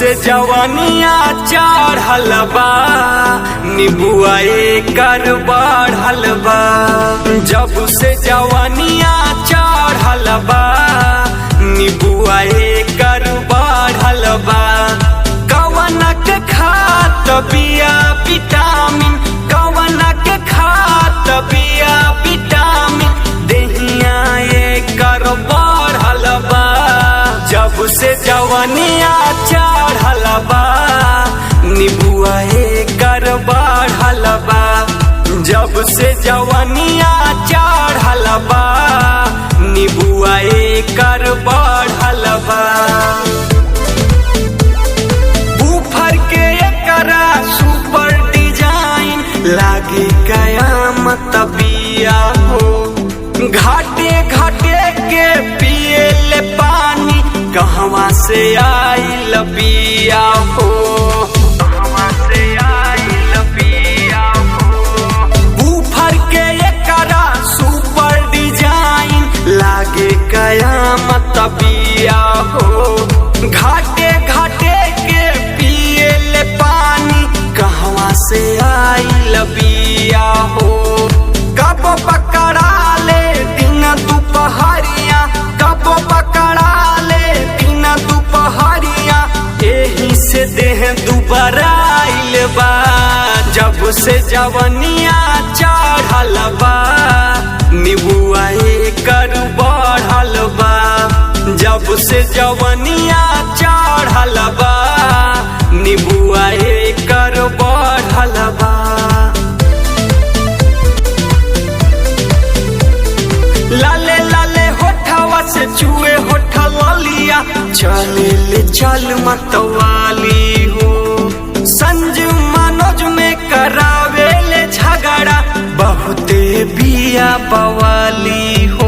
से जवनिया चढ़ल बा, निबुआ एकर बढ़ल बा। जब से जवनिया चढ़ल बा, निबुआ एकर बढ़ल बा। कवनक खात बिया विटामिन, कवनक खात बिया विटामिन, देहिया एकर बढ़ल बा। जब से जवनिया चढ़ल बा, निबुआ एकर बढ़ल बा। जब से जवनिया चढ़ल बा, निबुआ एकर बढ़ल बा। बूफर के एकरा सुपर डिजाइन लागे कयामत बिया हो। घाटे घाटे के पिए ले पानी, कहवा से आइल बिया हो। कहवा से आइल बिया हो। बूफर के एकरा सुपर डिजाइन लागे कयामत बिया हो। घाटे घाटे के पिए ले पानी, कहवा से आइल बिया हो। कब पकड़ा ले दिन दुपहरिया, कब पकड़ा ले दिन दुपहरिया, एही से देह दुबराइल बा। जब से जवनिया चढ़ल बा, निबुआ एकर बढ़ल बा। जब से जवनिया चढ़ल बा, निबुआ एकर बढ़ल बा। लाले लाले होठवा से चुए होठ ललिया, चले ले चल मतवाली हो। संज मनोज में करावे ले झगड़ा, बहुते बिया बवाली हो।